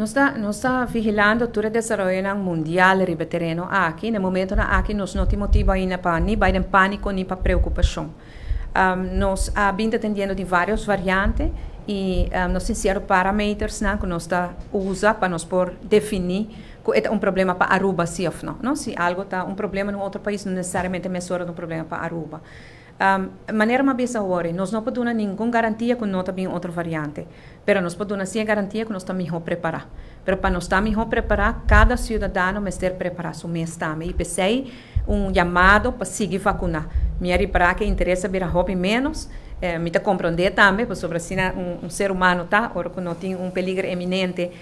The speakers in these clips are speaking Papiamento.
Nos ta vigilando tur e desaroyo mundial riba e tereno aki. Na e momento aki nos no tin motibo ainda pa ni bay den panico ni pa preocupacion. Nos a bin atendiendo di varios variante y nos tin cierto parameters cu nos ta usa pa nos por defini cu e ta un problema pa Aruba si of no. No? Si algo ta un problema den otro pais, no necesariamente mesora un problema pa Aruba. Manera m'a bisa awor, nos no por duna ningun garantia cu no ta bin otro variante, pero nos por duna si garantia cu nos ta miho prepara. Pero pa nos ta miho prepara, cada ciudadano mester prepara su mes tambe. Y p'esey un yamado pa sigui vacuna. Mi a ripara cu interes a bira hopi menos, mi ta comprende tambe, pasobra asina un ser humano ta, ora cu no tin un peliger eminente,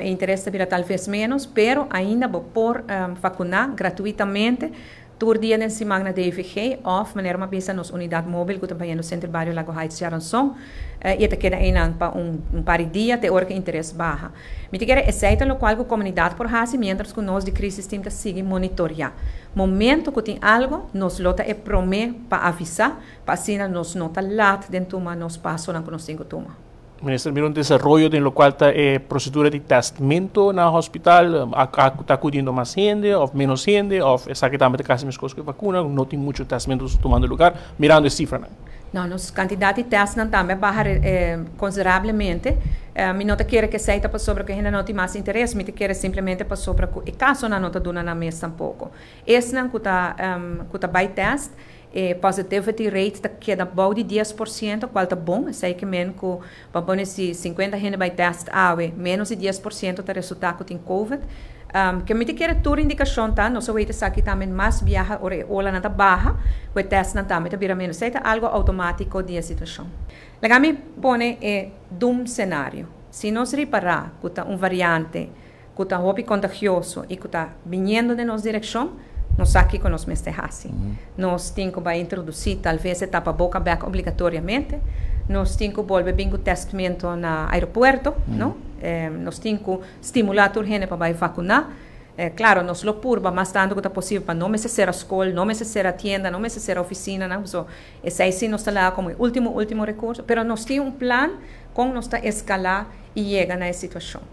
interes ta bira talvez menos, pero ainda por vacuna gratuitamente tur dia den siman na DVG of manera m'a bisa nos unidad mobil cu ta na Centro Bario Lago Heights Charanson y ta keda einan pa un par di dia te ora cu interes baha. Mi ta kere esey ta loke e comunidad por hasi mientras cu nos di crisis team ta sigui monitorea. Momento cu tin algo, nos lo ta e prome pa avisa, pa asina nos no ta laat den tuma nos pasonan cu nos tin cu tuma. Minister, mira un desaroyo den loke ta e procedura di testmento na hospital, ta acudiendo mas hende, of menos hende, of esaki tambe casi mescos cu vacuna, no tin mucho testmento tumando luga, mirando e cifra? No, nos cantidad di testnan tambe a baha considerablemente. Mi no ta kere cu esey ta pasobra cu hende no tin mas interes, mi ta kere simplemente pasobra cu e casonan no ta duna nan mes tampoco. Esnan cu ta bay test, e positivity rate ta keda bou di 10%, cual ta bon, esey kiermen cu pa pone si 50 hende bay test awe, menos di 10% ta resulta cu tin COVID. Cu mi ta kere tur indicacion ta, nos a sa aki tambe mas biaha ora ola nan ta baha, e test nan tambe ta bira menos. Esey ta algo automatico di situacion. Laga mi pone e doom scenario. Si nos ripara cu ta un variante cu ta hopi contagioso y cu ta biniendo den nos direccion, nos sa kico nos mester hasi. Nos tin cu bay introduci talvez e tapaboca back obligatoriamente. Nos tin cu bolbe bin cu testmento na aeropuerto, no? Nos tin cu stimula tur hende pa bay vacuna. Claro, nos lo purba mas tanto cu posibel pa no mester cera scol, no mester cera tienda, no mester cera oficina, no? So, esey si nos ta como ultimo, ultimo recurso, pero nos tin un plan con nos ta escala y yega na e situacion.